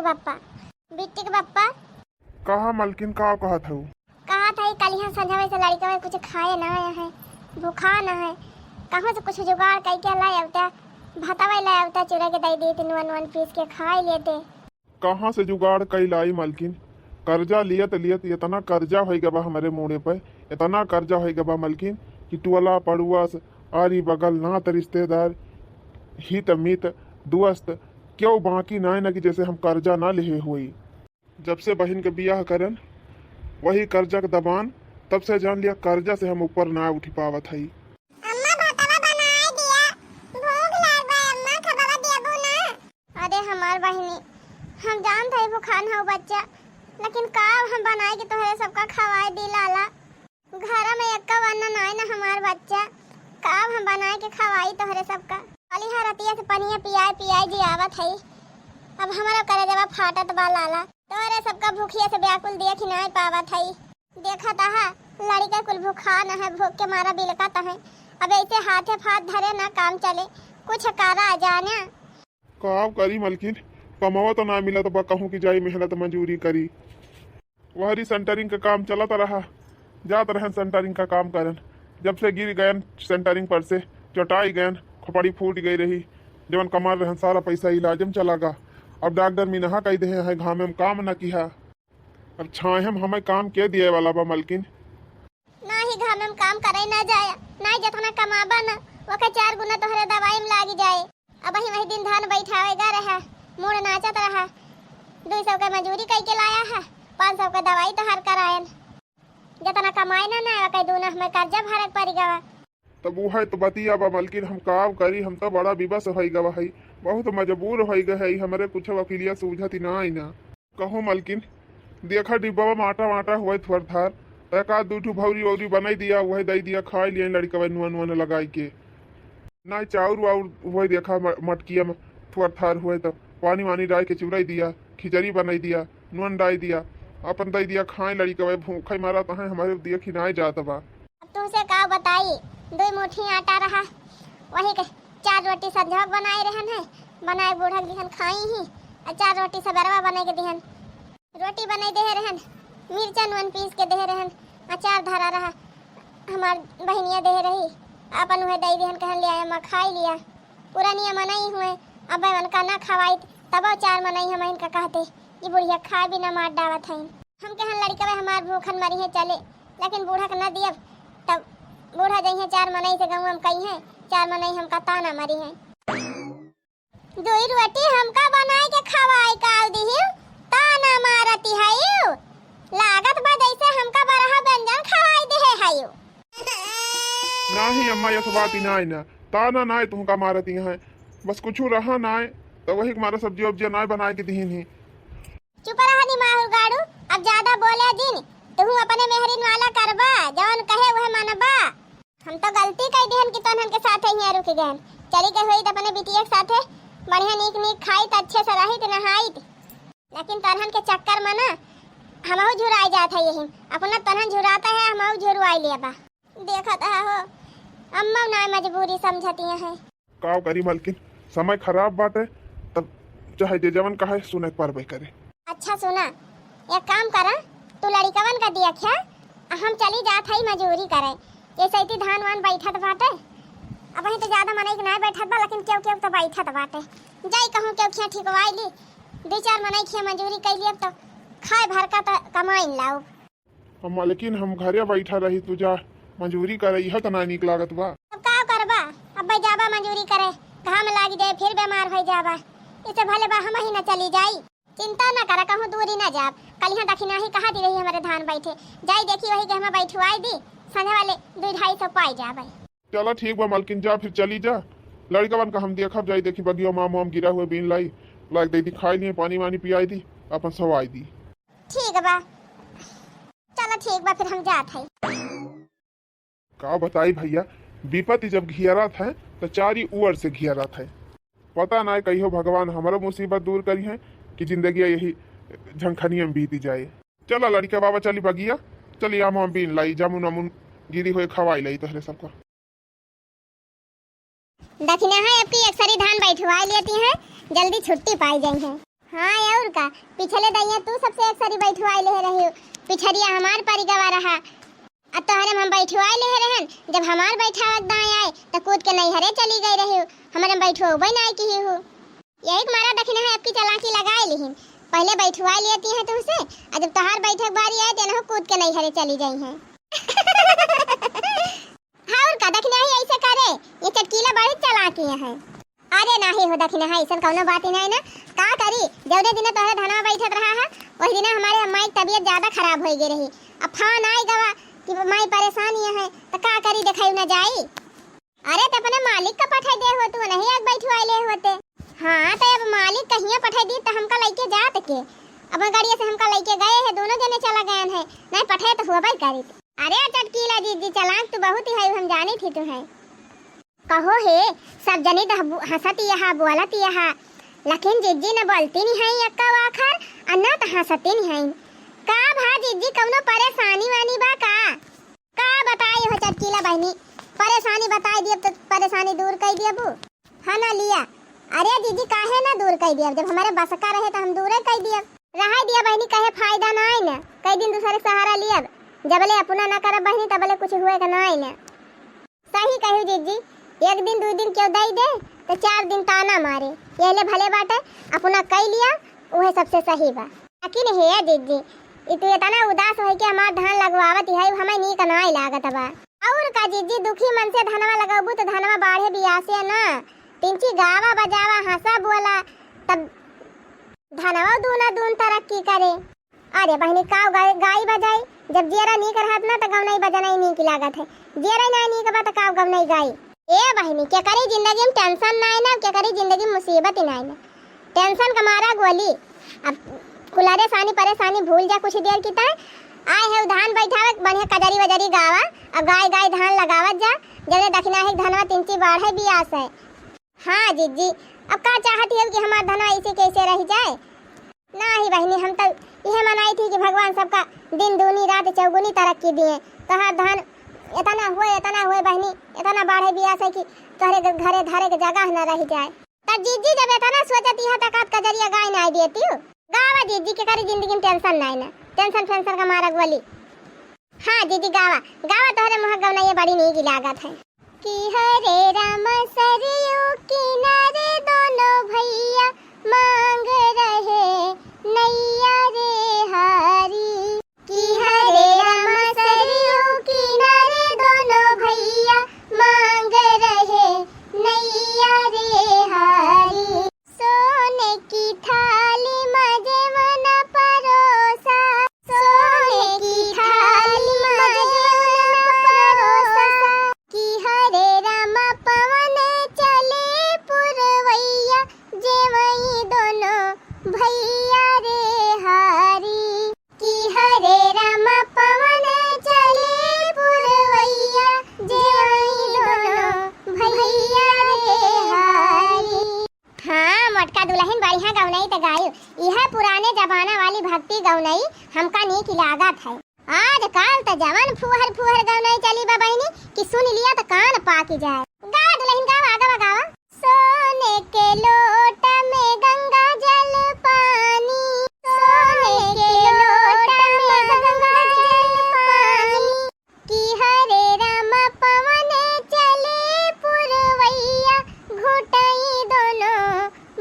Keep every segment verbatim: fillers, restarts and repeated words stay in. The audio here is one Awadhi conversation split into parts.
पप्पा, बिट्टी के पप्पा। कहा मलकिन, का कहत हऊ? कहत हई, कलिहा संझवा से लड़िकवा कुछ खाए ना आया है, भूखा ना है, कहाँ से कुछ जुगाड़ कई के लाई आवता, भतवा लाई आवता, चुरा के दई देते, नुआ नुआ पीस के खाए लेते। कहाँ से जुगाड़ कई लाई मलकिन? कर्जा लियत लियत इतना कर्जा होई गबा हमरे मूड़े पे, इतना कर्जा होई गबा मलकिन कि टोला पड़ुआ से, आरी बगल, नात रिश्तेदार, हित मित, दोस्त, क्यों बाकी नाय न कि जैसे हम कर्जा ना लिहे होई। जब से बहिन के बियाह करन, वही कर्जा के दबान, तब से जान लिया कर्जा से हम ऊपर ना उठी पावत हई। अम्मा, भातवा बनाए दिया, भूख लाग बा अम्मा, खबरवा देबू ना? अरे हमार बहिनी, हम जानत हई भूखान हऊ बच्चा, लेकिन का हम बनाए के तोहरे सबका खवाए दी लाला? घर में एक्का अन्न नाय ना हमार बच्चा, का हम बनाए के खवाई तोहरे सबका? खाली हर रतिया से पनिया पियाए पियाए जी आवत हई, अब हमारा करेजवा फाटत बा लाला। तोहरे सबका भूखिया से व्याकुल देख ही नाय पावत हई। देखत आहा, लड़िका कुल भूखान है, भूख के मारा बिलकत है। अब ऐसे हाथे फाथ धरे ना काम चले, कुछ करा जाने। का करी मलकिन, कमावा तो ना मिलत बा, कहूँ कि जाई मेहनत मजूरी करी। वहरी सेंटरिंग का काम चलत रहा, जात रहन सेंटरिंग का काम करन, जब से गिर गयन सेंटरिंग पर से, चटाई गयन, खोपड़ी फूट गई रही, जवन कमाल रहन सारा पैसा इलाज में चला गा। अब डॉक्टर मिनहा कह दे है, घामे में काम न किहा। अब छाहे में हमें काम के दिए वाला बा मलकिन? नाही घामे में काम करे ना जाए, नाही जतना कमाबा ना, ओके चार गुना तोहरे दवाई में लागी जाए। अब वही वही दिन धान बैठावे गा रहा, मूड़ नाचत रहा, दुई सौ के मजूरी कई के लाया है, पाँच सौ के दवाई तोहार करायन। जतना कमाए ना ना, ओके दूना हमें कर्जा भरे के पड़ी गवा। तब उहे तो बतिया बा मलकिन, हम का करी, हम तो बड़ा विवश होई गवा हई, बहुत मजबूर होई गए हई, हमरे कुछ वकीलिया सूझत ही ना आई ना। कहूँ मलकिन, देखा डिब्बा में आटा वाटा हुए थोड़ थार, एक आध दू ठू भौरी औरी बनाई दिया, वही दई दिया, खाई लिया लड़िकवा नुआ नुआ लगाई के। ना चाउर वाउर हुए देखा म-, मटकिया में थोड़ थार हुए तो पानी वानी डाल के चुराई दिया, खिचड़ी बनाई दिया, नून डाल दिया, अपन दई दिया खाए लड़िकवा, भूखे मारा तो हैं हमारे देख ही ना जात बा। अब तुमसे का बताई, दुई मुट्ठी आटा रहा, वही के चार रोटी संझवा के बनाए रहन है, बनाए बूढ़ा के दिहन खाई ही, और चार रोटी सबेरवा बनाए के दिहन। रोटी बनाए देहे रहन, मिर्चा नून पीस के देहे रहन, अचार धरा रहा, हमार बहिनिया देहे रही, अपन उहे दई दिहन, कहन ले आया माँ खाई लिया। पुरानिया मनई हुए, अब उनका ना खवाइत, तबो चार मनई हम इनका कहते कि बुढ़िया खाए बिना मार डावत हईन। हम कहन लड़िकवा हमार भूखन मरी है चले, लेकिन बूढ़ा के न दियब, तब बूढ़ा जइहे चार मनई से गौवा में कही है, चार मनई हमका ताना मरी है। दुई रोटी हमका बनाए के खवाए काल दिहियो, ताना मारती हइयो, लागत बा जैसे हमका बरहा व्यंजन खवाए देहे हइयो। नाही अम्मा, यस बात ही नाही ना, ताना नाही तुमका मारती हैं, बस कुछ रहा नाही, तो वही के मारा सब्जी उब्जी नाही बनाए के दिहिन ही। चुप रहा निमाहुर गाड़ू, अब ज्यादा बोले जिन। तुहू अपने मेहरिन वाला करबा, जवन कहे उहे मनबा। हम तो गलती कई दिहन कि तोहन के साथे हियाँ रुक गहन। चली गई होई त अपने बिटिया के साथे बढ़िया नीक नीक खाइत, अच्छे से रहित, नहाइत। लेकिन तोहन के चक्कर में ना हमहू झुराई जात है यही। अपना तोहन झुराता है, हमहू झुरवाई लिया बा। देखत है हो, अम्मा ना मजबूरी समझती है। का करी मलकिन, समय खराब बाटे, तब चाहे जे जवन कहे सुने के परबे करे। अच्छा सुना, एक काम करा, तू लड़िकवन का दिया ख्या, आ हम चली जात हई मजूरी करे। ये सैती धान वान बैठत बाटे, अब वहीं तो ज्यादा मनई के नाय बैठत बा, लेकिन केहू केहू तो बैठत बाटे। जाई कहूँ केहू खिया ठिकवाई ली, दू चार मनई खिया मजूरी कैली, अब तो खाए भर का तो कमाइन लाऊ। अब मलकिन, हम घरे बैठा रही, तू जा मजूरी करे, इह त ना नीक लागत बा। अब का करबा, अब जाबा मजूरी करे, घाम लागी जाए, फिर बीमार हो जाबा। इसे भले बा हम ही न चली जाई। चिंता न करा, कहूँ दूरी न जाब। कलिहा दखिनाही कहा दी रही हमरे धान बैठे, जाई देखी वही के हम बैठवाई दी, संझा वाले दुई ढाई सौ पाई जाबे। चला ठीक बा मलकिन, जा फिर चली जा। लड़िकवन का हम देखब, जाई देखी बगिया में आम वाम गिरा हुए बीन लाई, लाग दे दी खाई लिए, पानी वानी पियाई दी, अपन सवाई दी। ठीक बा, चला ठीक बा, फिर हम जात हई। का बताई भैया, विपत्ति जब घेरत है तो चारी ओर से घेरत है। पता ना कहियो भगवान हमरो मुसीबत दूर करी है कि जिंदगी यही झंखनिया में बीत जाए। चला लड़िका बाबा, चली बगिया, चली आम वाम बीन लाई, जामुन वामुन गिरी हुए खवाई लाई तोहरे सबका। दखिना है, अब की एक सरी धान बैठवाई लेती हैं, जल्दी छुट्टी पाई जाई है। हाँ, और का, पिछले दइया तू सबसे एक सरी बैठवाई लेहे रही, पिछरिया हमार परिगवा रहा। अब तोहरे में हम बैठवाई लेहे रहन, जब हमार बैठावक दाएं आए, त कूद के नैहरे चली गई रही, हमरे में बैठवबे नाई किही हो। यही के मारा दखिनहा अबकी चलाकी लगाए लिहिन, पहले बैठवाई लेती हैं तुमसे, और जब तोहार बैठक बारी आए, तेनहु कूद के नैहरे चली जाई हैं। हाँ, और का दखिनहा ही ऐसे करे, ये चटकीला बड़ी चलाकी हैं। अरे नाही हो दखिनहा, ऐसन कौनो बात ही नाही ना। का करी, जौने दिना तोहरे धनवा बैठत रहा है, वही दिना हमारे अम्मा की तबीयत ज्यादा खराब हो गई रही। अब फोन आई गवा कि माई परेशानी है, तो का करी, देखाई ना जाई। अरे, तो अपने मालिक का पठाई दे हो, तू नहीं आग बैठवाई ले होते। हाँ, तो अब मालिक कहिया पठाई दी, तो हमका लइके जात के, अब गड़िया से हमका लइके गए हैं, दोनों जने चला गए हैं, नहीं पठाए तो हुआ करी। अरे चटकीला जिज्जी, चलाक तू बहुत ही है, हम जानी थी तू है। कहो हे, सब जनी तो हबु-, हंसत यहा, बोलत यहा, लेकिन जिज्जी न बोलती नहीं है यक्का आखर, और न तो हंसती नहीं है। का भा जिज्जी, कौनो परेशानी वानी बा का? का बताई हो चटकीला बहनी, परेशानी बताई दियब तो परेशानी दूर कर दियबू, है ना लिया? अरे जिज्जी, काहे ना दूर कर दियब, जब हमारे बस का रहे तो हम दूर कर दियब। रहाई दिया बहनी, कहे फायदा ना है ना, कई दिन दूसरे सहारा लियब, जबले अपना ना करब बहनी, तबले कुछ हुए का ना है ना। सही कहू जिज्जी, एक दिन दू दिन क्यों दई दे, तो चार दिन ताना मारे। यहले भले बाटे, अपना कई लिया, उहे सबसे सही बा। लेकिन हे जिज्जी, ई तू इतना उदास होई के हमार धान लगवावत है, हमें नीक नाई लागत बा। और का जिज्जी, दुखी मन से धनवा लगबू तो धनवा बाढ़े बियासे ना। तिनची गावा बजावा, हंसा बोला, तब धनवा दूना दून तरक्की करे। अरे बहनी, काव गाय, गाई बजाई, जब जियरा नीक रहत ना, त गवनाई बजनाई नीक लागत है। जियरा ना नीक बा, त काव गवनाई गाई। ए बहनी, केकरी जिंदगी में tension नाई ना, केकरी जिंदगी में मुसीबत ही नाई ना। Tension का मारा गोली। अब कुलारे सानी परेशानी भूल जा कुछ देर की ताई। आए है धान बैठावे, बढ़िया कजरी वजरी गावा, अब गाय गाय धान लगावत जा, जौने दखिनहा के धनवा तिनची बाढ़े बियासे। हाँ जिज्जी, अब का चाहत हो कि हमार धनवा ऐसे कैसे रह जाए? नाही बहिनी, हम तो इहे मनाई थी कि भगवान सबका दिन दूनी रात चौगुनी तरक्की दिए। तोहार धान इतना हुए, इतना हुए बहिनी, इतना बाढ़े बियासे कि तोहरे घ-, घरे धरे के जगह न रह जाए। तब जिज्जी जब इतना सोचत इहा त कात कजरिया गाय ना देती हूँ। गावा जिज्जी, केकरी जिंदगी में tension नाई ना, tension फेंशन का मारा गोली। हाँ जिज्जी गावा, गावा, तोहरे मुँह गवनैया बड़ी नीक लागत है। कि हरे राम सरयू किनारे दोनों भैया मांग रहे नैया रे हारी। कि हरे राम सरयू किनारे दोनों भैया मांग रहे नैया रे हारी। सोने की थाली में जेवन परोसा, सोने की थाली में जेवन परोसा। कि हरे राम पवन चले पुरवैया, जेवई दोनों भैया रे हारी। कि हरे राम पवन चले पुरवैया, जेवई दोनों भैया रे हारी। हाँ, मोटका दुलहिन बढ़िया गवनई त गायू। इहे पुराने जमाना वाली भक्ति गवनई हमका नीक लागत है। आजकल त जवन फुहर फुहर गवनई चली बा बहिनी कि सुन लिया त कान पाकी जाए। गावा दुलहिन गावा, आगा बा गावा। सोने के लोट में गंगा जल पानी, सोने के लोट में गंगा जल पानी। कि हरे राम पवन चले पुरवैया, घुटई दोनों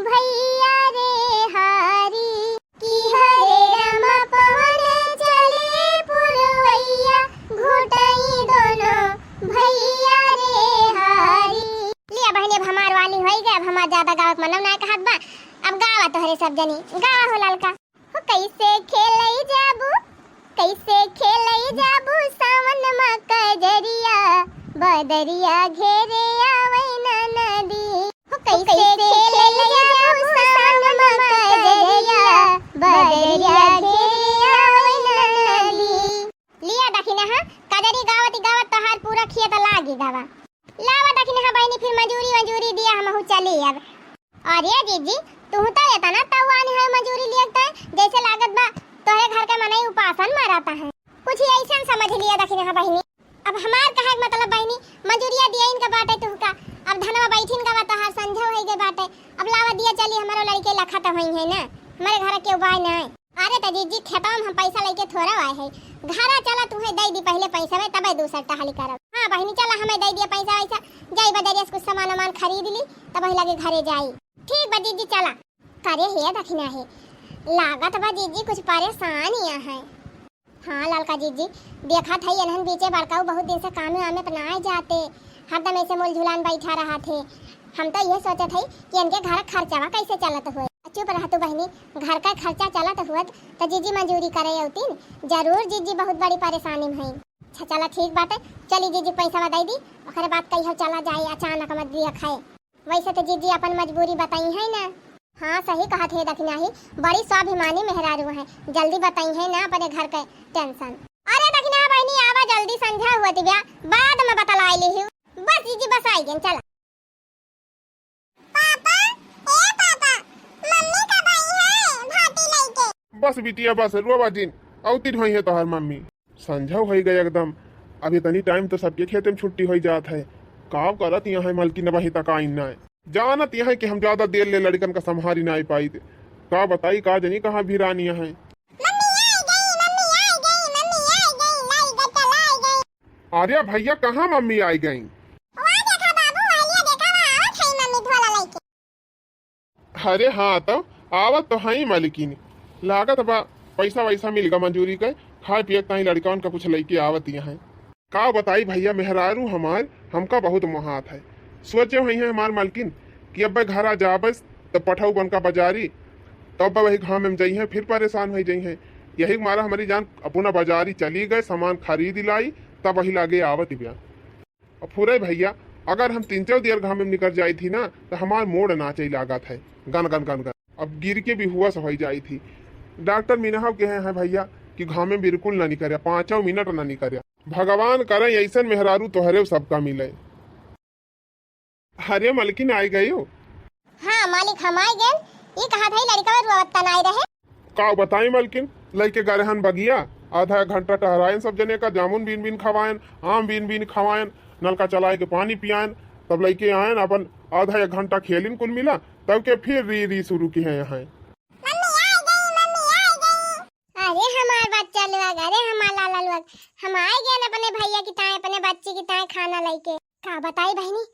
भैया रे हारी। कि हरे राम पवन चले पुरवैया, घुटई दोनों भैया रे हारी। लिया बहिनी, अब हमार वाली होई गए, अब हमार ज्यादा गावक मनव ना कहत बा। अब गावा तोहरे सब जनी, गावा हो ललका। हो कैसे खेलई जाबू, कैसे खेलई जाबू सावन मा कजरिया, बदरिया घेरे आवै ना नदी। हो कैसे खेलई जाबू सावन मा कजरिया, बदरिया घेरे आवै ना नदी। लिया दखिनहा, कजरी गावत गावत तोहार पूरा खेत लागी गवा। लावा दखिनहा बहिनी, फिर मजूरी वजूरी दिया, हमहू चली अब। अरे जिज्जी, तू तो इतना तौआनी है मजूरी लियक तय, जैसे लागत बा तोहरे घर के मनई उपासन मरता है। कुछ ऐसन समझ लिया दखिनहा बहिनी। अब हमार कहे के मतलब बहिनी, मजूरिया दिया इनका बाटे तुहका, अब धनवा बैठिन का बा तोहार संझा होई गए बाटे, अब लावा दिया चली, हमारो लड़के लखत होई है ना। हमरे घर केहू बाय नाय। अरे त जीजी, खेतवा में हम पैसा लइके थोड़ा आए है। घरा चला, तुहे दइ दी पहिले पैसा में, तबे दूसर टहली करब। हाँ बहिनी, चला, हमें दइ दिया पैसा वैसा, जाई बजरिया से कुछ सामान वामान खरीद ली, तब वही लगे घरे जाई। ठीक बा जीजी, चला। करे हे दखिना हे, लागत बा जीजी कुछ परेशान ही है। हाँ ललका जीजी, देखत हई इन्हन बीचे बड़काऊ बहुत दिन से कामे वामे पे नाय जाते, हरदम ऐसे मुलझुलान बैठा रहत हे। हम तो यह सोचत हई कि इनके घर खर्चवा कैसे चलत होए। चुप रह तू बहिनी, घर का खर्चा चलत हुअत त जीजी मजूरी करे अउतीन, जरूर जीजी बहुत बड़ी परेशानी में हईन। अच्छा चला ठीक बाटे, चली जीजी पैसा दे दी, ओकरे बाद कहियो चला जाए, अचानक मत दिया खाए। वैसे तो जीजी अपन मजबूरी बताई है ना। हाँ सही कहत है दखिनाही, बड़ी स्वाभिमानी मेहरारू है, जल्दी बताई है ना अपने घर के tension। अरे दखिना बहिनी आवा जल्दी, संझा हुआ तिब्या, बाद में बतलाई ली हूँ। बस जीजी बस आई गई, चला। पापा, ए पापा, मम्मी कब आई है भाटी लइके? बस बिटिया बस, रोवा जिन, अउतीन होई है तोहर मम्मी। संझा होई गए एकदम। अब इतनी time तो सबके खेते में छुट्टी होई जात है। का करत यहाँ है मलकिन, अबही तक आइन ना है। जानत यहाँ कि हम ज्यादा देर ले लड़िकन का संभारी ना पाई थे। का बताई, का जनी कहाँ भिरानी है। मम्मी आई गई, मम्मी आई गई, मम्मी आई गई, लाई गई, चला आई गई। अरे भैया, कहाँ मम्मी आई गई? वहाँ देखा बाबू, वहाँ देखा, वहाँ आवत है मम्मी झोला लइके। अरे हाँ, तो आवत तो हई मलकिन, लागत बा पैसा वैसा मिल गा मजूरी के, खाए पिए के ताई लड़िकन का कुछ लइके आवत यहाँ। का बताई भैया, मेहरारू हमार हमका बहुत मोहात है। सोचे हुई है हमार मलकिन कि अब घरा जाबस त पठऊ बन का बाजारी, तब वही घाम में जइहे, फिर परेशान हो जइहे। यही मारा हमारी जान अपना बाजारी चली गए, सामान खरीद लाई, तब वही लागे आवत बिया। अब फुरे भैया, अगर हम तीन चार दियर घाम में निकल जाई थी ना, तो हमार मोड़ नाचे लागत है, गन गन गन गन। अब गिर के बेहोश हो जाई थी। डॉक्टर मिनहाव कहे हैं भैया कि घाम में बिल्कुल ना निकरिया, पाँचों मिनट ना निकरिया। भगवान करे ऐसन मेहरारू तोहरे सबका मिले। अरे मलकिन, आई गई हो? हाँ मालिक, हम आई गए। ई कहा था लड़का रोवत तनाई रहे। का बताई मलकिन, लइके गए रहन बगिया, आधा एक घंटा टहरायन सब जने का, जामुन बीन बीन खवायन, आम बीन बीन खवायन, नलका चलाए के पानी पियायन, तब लइके आयन अपन आधा एक घंटा खेलिन कुल मिला, तब के फिर री री शुरू की है यहाँ। मम्मी आ गई, मम्मी आ गई। अरे हमार बच्चा लोग, अरे हमार लाला लोग, हम आ गए अपने भैया की ताए, अपने बच्ची की ताए खाना लइके। का बताई बहिनी,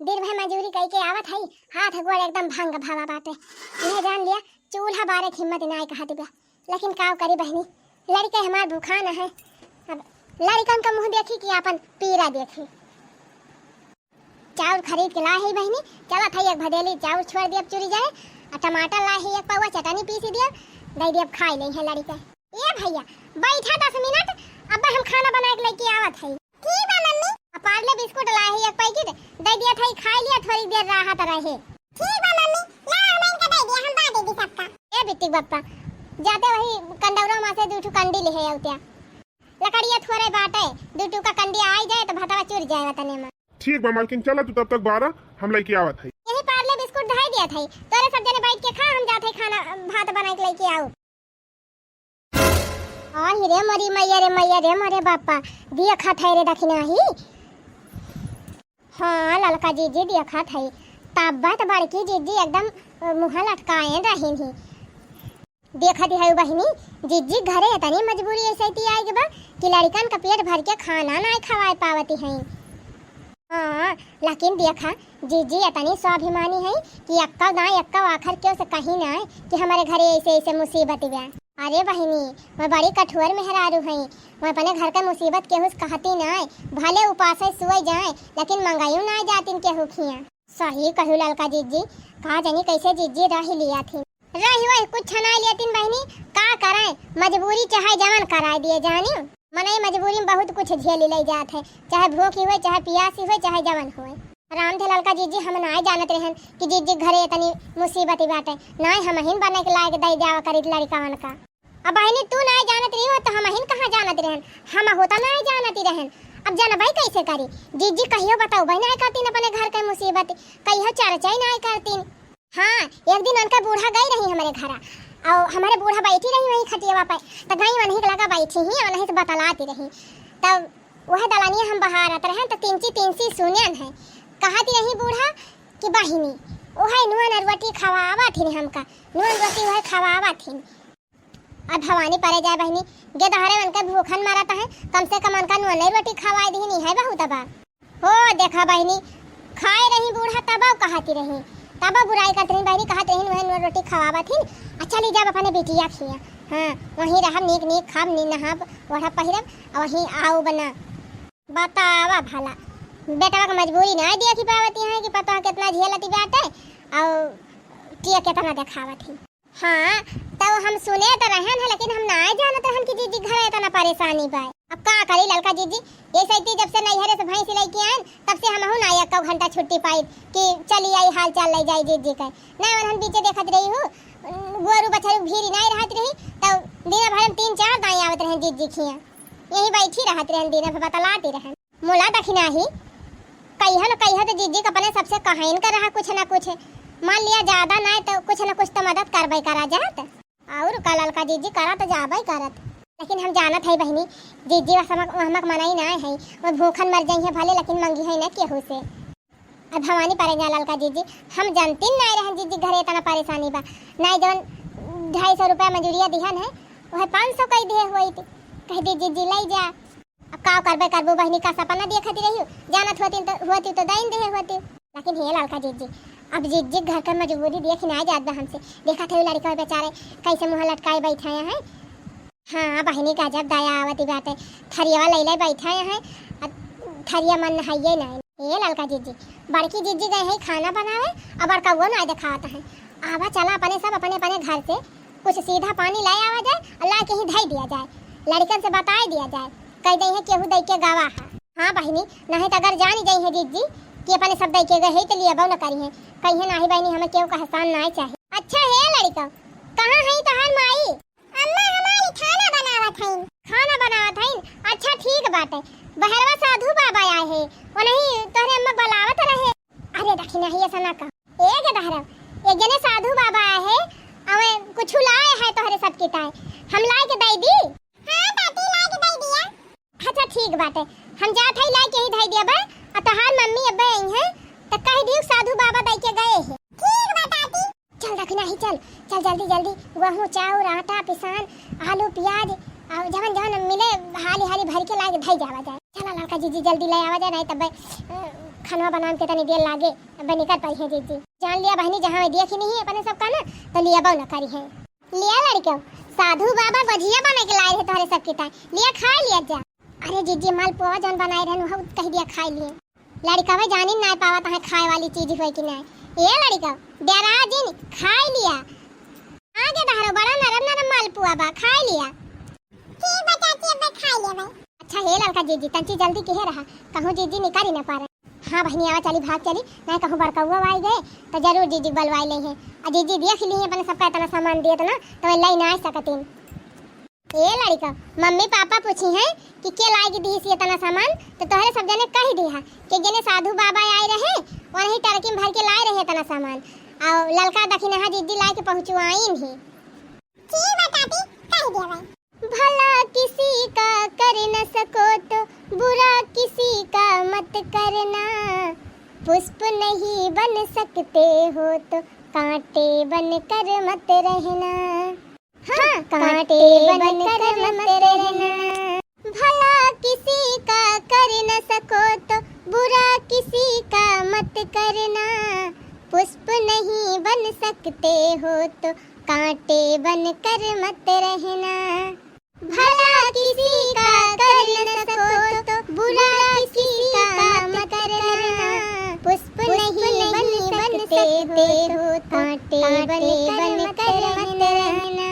दिन भर मजूरी कइके आवत हई, हाथ गोड़ एकदम भंग भवा बाटे। यह जान लिया, चूल्हा बारे के हिम्मत नाय कहत बा। लेकिन का करी बहिनी, लड़के हमार भूखान है। अब लड़कन का मुंह देखी कि आपन पीरा देखी। चाउर खरीद के ला है बहिनी, चलत है एक भदेली चाउर छोड़ दियब चुरी जाए, आ टमाटर ला है एक पौवा, चटनी पीसी दियब, दे दियब खाई ले है लड़के। ए भैया, बैठा दस मिनट, अब हम खाना बना के लेके आवत है। ठीक बा मम्मी। आ पार्ले बिस्कुट लाए है एक पैकेट, दे दिया था, खाई लिया, थोड़ी देर राहत रहे। ठीक बा मम्मी, ला हम इनका दे दिया, हम बांट दी सबका। ए बिट्टी बप्पा, जाते वही कंडौरा में से दू ठो कंडी ले है औत्या। लकड़िया थोड़े बाटे, दू टुका कंडी आई जाए तो भतवा चुर जाए वतने में। ठीक बा मालकिन, चला तू तब तक बारा, हम लेके आवत है। यही पार्ले बिस्कुट धई दिया था, तोरे सब जने बैठ के खा, हम जात है खाना भात बना के लेके आओ। आ, ही रे मोरी मैया रे मैया रे मोरे बापा, दिया खा था रे दखिना ही। हाँ, ललका जीजी देखत हई, तब त बड़की जीजी एकदम, अ, मुँह लटकाए रहिन ही। देखत हई बहिनी, जीजी घरे इतनी मजबूरी ऐसे ती आइग बा कि लड़िकन का पेट भर के खाना नाय खवाए पावती हई। हाँ, लेकिन देखा, जीजी इतनी स्वाभिमानी है कि एक्का ना एक्का आखर क्यों से कही ना कि हमारे घरे ऐसे ऐसे मुसीबत बा। अरे बहिनी, मैं बड़ी कठोर मेहरारू हई, मैं अपने घर के मुसीबत केहू से कहती नाय, भले उपासे सोए जाए, लेकिन मंगाइयो नाय जातिन केहू खिया। सही कहू ललका जीजी, का जानी कैसे जीजी रह लिया थी। रही वही कुछ छनाई लेतिन बहिनी, का करे, मजबूरी चाहे जवन कराए दिए जानी। मनई मजबूरी में बहुत कुछ झेली ले जात है, चाहे भूखी होए, चाहे पियासी होए, चाहे जवन होए। राम थे ललका जीजी, हम नाय जानत रहन कि जीजी घरे इतनी मुसीबत बाटे, नाय हमहिन बने के लायक दई जावा करी लड़िकवन का। अब बहिनी तू नाय जानत रही हो तो हमहिन कहाँ जानत रहन, हम होता नाय जानत ही रहन। अब जानबई कैसे करी, जीजी कहियो बताओ बहिनी नाय करतीन अपने घर के मुसीबत, कहियो चर्चा ही नाय करतीन। हाँ, एक दिन उनका बूढ़ा गई रही हमारे घरा, और हमारे बूढ़ा बैठी रही वहीं खटियावा पे, तो गई वहीं के लगा बैठी ही, वहीं से बतलाती रही। तब वह दलानिया हम बहारत रहन, तो तिनची तिनसी सुनन है, कहती रही बूढ़ा कि बहिनी, वह नून और रोटी खवावा, थिन हमका नून रोटी वह खवावा थिन। अब भवानी परे जाए बहिनी, गे दहारे उनके भूखन मरत है, कम से कम उनका नून रोटी खवाए दीनी है बहुत बा। हो देखा बहिनी, खाए रही बूढ़ा तब कहती रही, तब बुराई करती रही बहिनी, कहती रही वह नून रोटी खवावा थिन। अच्छा ली जाब अपने बिटिया खिया, हाँ वहीं रहब, नीक नीक खाब, नी नहाब, ओढ़ब पहिरब, और वहीं आऊ बना। बतावा भला, बेटवा के मजबूरी ना देखी पावती है कि पतवा कितना झेलती बाटे, और टिया कितना देखावत ही। हाँ, तब हम सुने तो रहन है, लेकिन हम ना जानत रहन कि जीजी घर इतना परेशानी बा। अब का करी ललका जीजी, ये सैती जब से नैहरे से भैंस लेके आयन, तब से हमहू ना एको घंटा छुट्टी पाई कि चली आई हाल चाल ले जाई जीजी के। ना उन्हन बीचे देखत रही हूँ, गोरू बछरू भीरी ना रहत रही, तब दिन भर में तीन चार दाई आवत रहन जीजी खिया, यहीं बैठी रहत रहन, दिन भर बतलाती रहन। मुला दखिनाही, कहियो न कहियो तो जीजी के अपने सबसे कहाइन कर रहा कुछ ना कुछ। मान लिया ज्यादा ना तो कुछ ना कुछ तो मदद करबे करा जात। और का ललका जीजी करा तो जाबे करत। लेकिन हम जानत है बहिनी, जीजी वह समक, वह हमक मनाई ना है। वो भूखन मर जाई है भले, लेकिन मंगी है ना केहू से। अब भवानी परे जा ललका जीजी, हम जानती ना रहन जीजी घरे इतना परेशानी बा। ना जौन ढाई सौ रुपया मजूरिया दिहन है, वह पाँच सौ कई दिए हुई थी। कह दी जीजी ले जा। अब का करबे करबू बहिनी, का सपना देखती रही, जानत होती तो, होती तो दाइन देहे होती। लेकिन हे ललका जीजी, अब जीजी घर का मजबूरी देख ना जात बा हमसे। देखत है लड़का बेचारे कैसे मुँह लटकाए बैठाए हैं। हाँ बहिनी, गजब दया आवती बाटे। थरियावा ले ले बैठाए हैं, अब थरिया मन नहाइए ना। ए ललका जीजी, बड़की जीजी गए है खाना बनावे, अब बड़का वो ना देखात है। आवा चला अपने सब अपने अपने घर से कुछ सीधा पानी ले आवा जाए और ला के ही धई दिया जाए, लड़कन से बताए दिया जाए, कह दे है केहू दई के गवा है। हाँ बहिनी, नहीं तो अगर जानी जाई है जीजी कि अपने सब दई के गए है तो लियबो न करी है, कही है नाही बहिनी, हमें केहू का एहसान ना चाहे। अच्छा हे लड़का, कहाँ है तोहार माई? अम्मा हमारी खाना बनावत हईन। खाना बनावत हईन? अच्छा ठीक बाटे, बहरवा साधु बाबा आए है, उन्हीं तोहरे अम्मा बुलावत रहे। अरे दखिना ही ऐसा ना कह। ए गे दहरव, एक जने साधु बाबा आए है, अवे कुछ लाए है तोहरे सबके ताए, हम लाए के दे दी? हाँ ताती, लाए के दे दिया। अच्छा ठीक बाटे, हम जात हई लाए के ही धई दिया बा। आ तोहार मम्मी अब्बे आई हैं तो कह दियो साधु बाबा दे के गए हैं। ठीक बा ताती। चल दखिना ही चल, चल जल्दी जल्दी, गेहूँ चाउर आटा पिसान आलू प्याज और जवन जवन मिले हाली हाली भर के लाए के धई जावा जाए। चला ललका जीजी जल्दी ले आवा जाए, नहीं तब खाना बनावे के तनी देर लागे। अब निकल पाई है जीजी। जान लिया बहनी, जहाँ देखी नहीं है अपने सबका ना, तो लियबो न करी है। लिया लड़के, साधु बाबा गोझिया बने के लाए है तोहरे सबके ताए, लिया खाए लिया जा। अरे जीजी, मालपुआ जौन बनाए रहन, वह कह दिया खाए लिए। लड़का भाई जानी ना पावत है खाए वाली चीज होई कि ना। ए लड़का, डेरा जिन, खाए लिया। आगे दहरो बड़ा नरम नरम मालपुआ बा, खाए लिया। ठीक बा चाची, अब खाए लिया भाई। अच्छा हे ललका जीजी, तंची जल्दी किहे रहा, कहूँ जीजी निकारी न पारे। हाँ बहनी, आवा चली, भाग चली, नहीं कहूँ बड़कौआ आई गए तो जरूर जीजी के बलवाई ले हैं। आ जीजी देख ली हैं अपने सबका इतना सामान दिए तो ना, तो लाई ना आ सकतीन। ए लड़का, मम्मी पापा पूछी हैं कि के लाई के दीस इतना सामान, तो तोहरे सब जने कह दिहा कि जने साधु बाबा आए रहे, वही टरकी में भर के लाए रहे इतना सामान। और ललका दखिनहा जीजी लाए के पहुँचवाइन ही। ठीक बा ताती, कह दिया भाई। भला किसी का कर न सको तो बुरा किसी का मत करना, पुष्प नहीं बन सकते हो तो कांटे बनकर मत रहना। हाँ, कांटे बनकर मत रहना। भला किसी का कर न सको तो बुरा किसी का मत करना, पुष्प नहीं बन सकते हो तो कांटे बनकर मत रहना। भला किसी का कर न सको तो बुरा किसी का मत करना, पुष्प नहीं बन सकते हो तो कांटे बनकर मत रहना।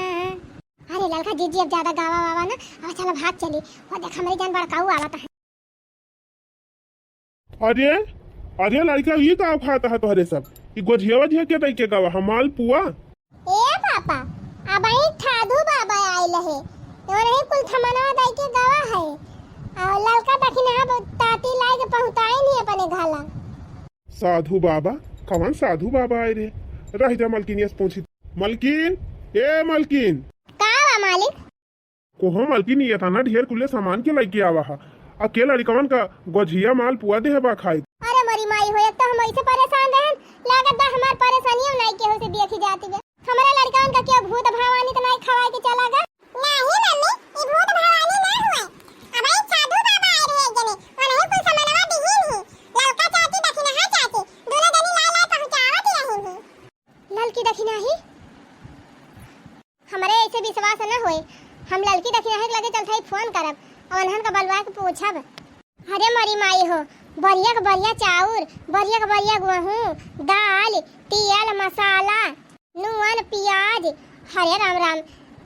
अरे ललका जीजी, अब ज्यादा गावा वावा ना, अब चला भाग चली। वो देख हमरे जान बड़काऊ आवत है। अरे, अरे लड़का, ई का खात है तोहरे सब? ई गोझिया वझिया के दई के गवा है? मालपुआ? ए पापा, अबही साधु बाबा आइल है, तो नहीं कुल थमनवा दई के गवा है। और ललका दखिनहा ताती लाई के पहुँचाई नहीं अपने घाला। साधु बाबा? कवन साधु बाबा आए रे? रह जा मलकिनिया से पूछी। मलकिन, ए मलकिन। का बा मालिक? कोहो मलकिन, ये इतना ढेर कुले सामान के लइके आवा हा? आ के लड़िकवन का गोझिया मालपुआ देहे बा खाए? अरे मोरी माई हो, एक तो हम ऐसे परेशान रहन, लागत बा हमार परेशानियों नाई केहू से देखी जाती बे। ललकी दखिनाही, हमरे ऐसे विश्वास न होए। हम ललकी दखिनाही के लगे चलत हई, फोन करब और उन्हन का बलवा के पूछब। अरे मोरी माई हो, बढ़िया के बढ़िया चाउर, बढ़िया के बढ़िया गेहूं, दाल, तेल, मसाला, नून, प्याज। अरे राम राम,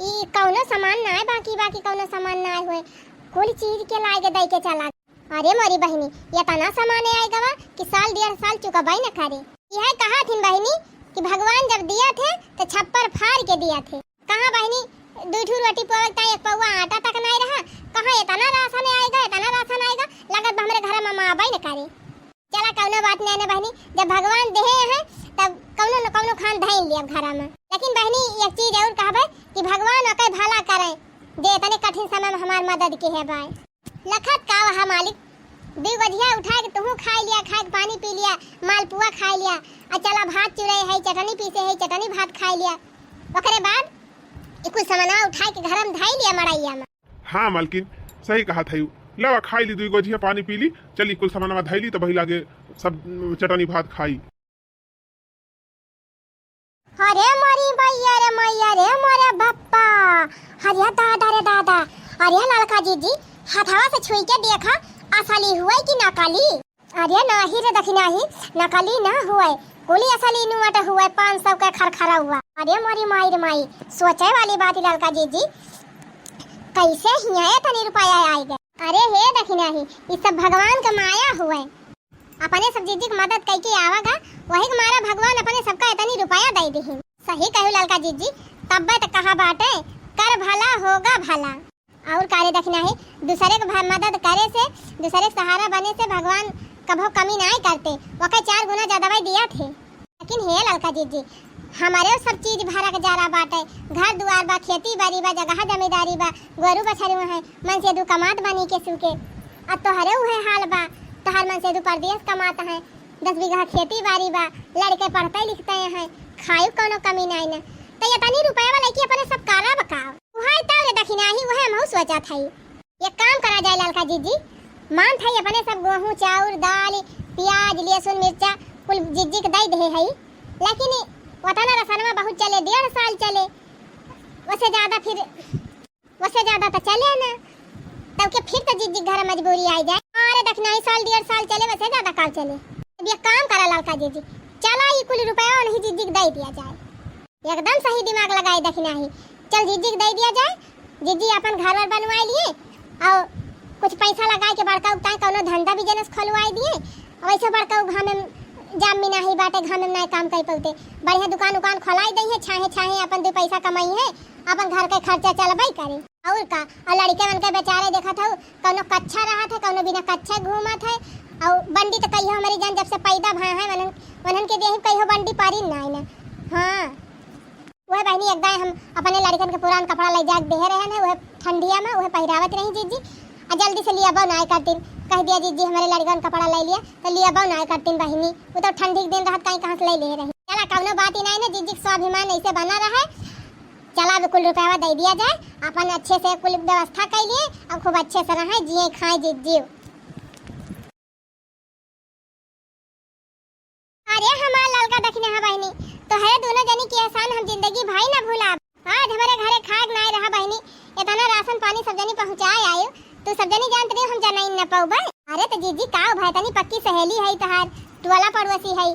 ई कौनो सामान नाय बाकी, बाकी कौनो सामान नाय होए, कुल चीज के लागे दई के चला। अरे मोरी बहिनी, एतना सामान आइ गवा कि साल डेढ़ साल चुकबइ न करे। इहे कहत हिन बहिनी कि भगवान जब दिया थे त छप्पर फार के दिया थे। कहाँ बहिनी, दुइ ठू रोटी पोवे ताई एक पौवा आटा तक नाई रहा। कहाँ एतना राशन आइ गा, एतना राशन आइ गा, लगत बा हमरे घर में माबइ न करे। चला कौनो बात नाई न बहिनी, जब भगवान देहे हैं तब कौनो न कौनो खान धइन लिया घर में। लेकिन बहिनी एक चीज और कहबे कि भगवान ओके भला करे जे इतने कठिन समय में हमार मदद के है बाय। लखत का वहा मालिक, दुइ गजिया उठाइ के तुहू खाइ लिया, खाइ के पानी पी लिया, मालपुआ खाइ लिया, अउ चला भात चुरइ है, चटनी पीसे है, चटनी भात खाइ लिया। ओकरे बाद ई कुल समनवा उठाइ के घर में धइ लिया मड़इया में। हाँ मालकिन, सही कहत हइउ। लवा खाइ ली दुइ गजिया, पानी पी ली, चली कुल समनवा धइ ली, तब वही लागे सब चटनी भात खाई। अरे मोरी मैया रे मैया रे मोरे बप्पा, अरे दादा रे दादा, अरे ललका जीजी, हथवा से छुई के देखा, असली हुए कि नकली? अरे नाही रे दखिनाही, नकली ना हुए, कुली असली नोट हुए, पाँच सौ के खरखरा हुआ। अरे मोरी माई रे माई, सोचे वाली बात ही ललका जीजी, कैसे हिया एतनी रुपया आइ गए? अरे हे दखिनाही, ई सब भगवान के माया हुए। अपने सब जीजी के मदद कइके आवा गा, वही के मारा भगवान अपने सबका एतनी रुपया दइ दिहिन। सही कहू ललका जीजी, तब्बे त कहा बाटे, कर भला होगा भला। और का रे दखिनाही, दूसरे के भ-, मदद करे से, दूसरे के सहारा बने से भगवान कभो कमी नाई करते, ओके चार गुना ज्यादा दिया थे। लेकिन हे ललका जीजी, हमरे सब चीज भरा के जारा बाटे, घर दुआर बा, खेती बारी बा, जगह जमींदारी बा, गोरू बछरू है, मनसेधू कमात बा नीके सूके। अब तोहरे उहे हाल बा, तोहर मनसेधू परदेस कमात है, दस बीघा खेती बारी बा, लड़के पढ़ते लिखते हैं, खायु कौनो कमी नाई न। त एतनी रुपया वाला की अपने सब करब का? उहे तब रे दखिनाही, उहे हमहू सोचत हई। एक काम करा जाए ललका जीजी, मानत हई अपने सब गेहूं, चाउर, दाल, प्याज, लहसुन, मिर्चा कुल जीजी के दइ देहे हई, लेकिन ओतना रसनवा बहुत चले, डेढ़ साल चले, ओसे ज्यादा फिर, ओसे ज्यादा त चले ना, तब के फिर त जीजी के घर मजबूरी आइ जाए। अरे दखिनाही, साल डेढ़ साल चले, ओसे ज्यादा का चले? अब एक काम करा ललका जीजी, चला ई कुल रुपया उन्हीं जीजी के दइ दिया जाए। एकदम सही दिमाग लगाए दखिनाही। चल जीजी के दइ दिया जाए, जीजी आपन घर वर बनवाइ लिए और कुछ पैसा लगाइ के बड़का उगताए कौनो धंधा business खोलवाइ दिए। वैसे बड़का उ घामे में जाम में नाही बाटे, घामे में नाही काम कइ पउते। बढ़िया दुकान उकान खोलाइ दइहे, छाहे छाहे आपन दुइ पैसा कमइहे, आपन घर के खर्चा चलबइ करे। और का, और लड़िके मन के बेचारे देखत हउ, कौनो कच्छा रहत है, कौनो बिना कच्छे घूमत है, और बंडी त कहियो हमरी जान जब से पैदा भए हैं, वनन, वनन के देही कहियो बंडी पारी नाई न। हाँ। उहे बहिनी, एक दाईं हम अपने लड़िकन के पुरान कपड़ा लइ जाके देहे रहेन है, उहे ठंडिया में, उहे पहिरावत रही जीजी। आ जल्दी से लियाबो नाय करतीन, कहि दिया जीजी हमरे लड़िकन कपड़ा लइ लिया, त लियाबो नाय करतीन बहिनी। उ त ठंडी के दिन रहत, काई कहाँ से लइ लेहे रही। चला, कौनो बात ही नाई न, जीजी के स्वाभिमान ऐसे बना रहे। चला, अब कुल रुपया दइ दिया जाए, अपन अच्छे से कुल व्यवस्था कइ लिए, अब खूब अच्छे से रहे, जिए खाए जीजी। अरे हमार ललका दखिनहा बहिनी, तोहरे दुनो जनी के एहसान हम जिंदगी भई ना भुलाब। आज हमरे घरे खाए के नाय रहा बहिनी, एतना राशन पानी सब जनी पहुँचाए आयो, तू सब जनी जानत रही हम जनइन न पउबे। अरे त जीजी का भय, तनी पक्की सहेली है तोहार, टोला पड़ोसी है,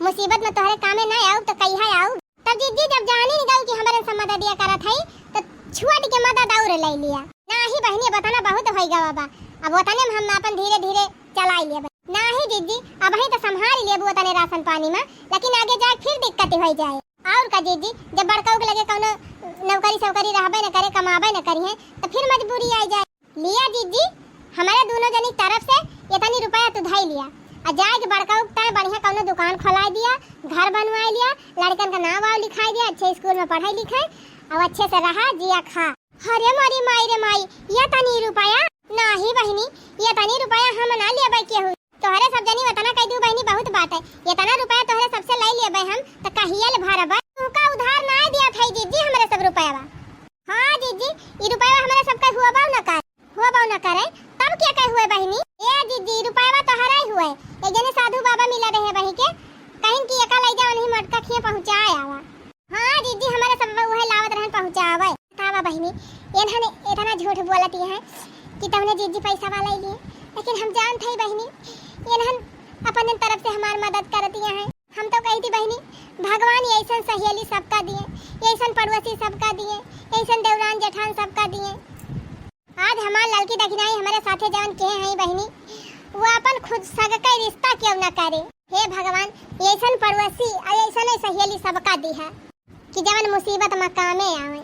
मुसीबत में तोहरे कामे ना आउब त कहिया आउब? तब जीजी जब जानी न गऊ कि हमरे सब मददिया करत है, त छुअट के मदद और लइ लिया। नाही बहिनी, अब ओतना बहुत होइ गवा बा, अब ओतने में हम आपन धीरे धीरे चलाइ लेबे। नाही जीजी, अबहीं त सम्हारि लेबू ओतने राशन पानी में, लेकिन आगे जाए फिर दिक्कत होइ जाए। और का जीजी, जब बड़कऊ के लगे कौनो नौकरी सौकरी रहबे न करे, कमाबे न करिहे, त फिर मजबूरी आइ जाए। लिया जीजी, हमरे दुनो जनी तरफ से एतनी रुपया तू धइ लिया, आ जाए के बड़कऊ के ताए बढ़िया कौनो दुकान खोलाइ दिया, घर बनवाइ लिया, लड़िकन का नाव वाव लिखाइ दिया, अच्छे स्कूल में पढ़े लिखे, और अच्छे से रहा, जिया खा। अरे मोरी माई रे माई, एतनी रुपया? नाही बहिनी, एतनी रुपया हम ना लेबे केहू। तोहरे सब जनी ओतना कहि दू बहिनी, बहुत बाटे। एतना रुपया तोहरे सबसे लइ लेबे हम, त कहिया ले भरबे? तुहका उधार ना दिया था जीजी हमरे सब रुपया बा। हाँ जीजी, ई रुपया हमरे सबके हुआ बाऊ न करे, हुआ बाऊ न करे, तब के के हुए बहिनी? ए जीजी, ई रुपया तोहरे हुए। एक जने साधु बाबा मिला रहे बही के, कहिन कि एका लइ जा, उन्हीं मोटका खिया पहुँचाए आवा। हाँ जीजी, हमरे सब उहे लावत रहन पहुँचावे। बतावा बहिनी, एनहन एतना झूठ बोलत हैं कि तवने जीजी पैसा वाला ही लिए, लेकिन हम जानत हई बहिनी, एनहन अपन तरफ से हमार मदद करत हैं। हम तो कही थी बहिनी, भगवान यैसन सहेली सबका दिए, यैसन पड़ोसी सबका दिए, यैसन देवरान जेठान सबका दिए। आज हमार ललकी दखिनाई हमरे साथे जवन केहे हई बहिनी, वो अपन खुद सग के रिश्ता क्यों न करे। हे भगवान, यैसन पड़ोसी और यैसन सहेली सबका दिहा कि जवन मुसीबत में कामे आवे।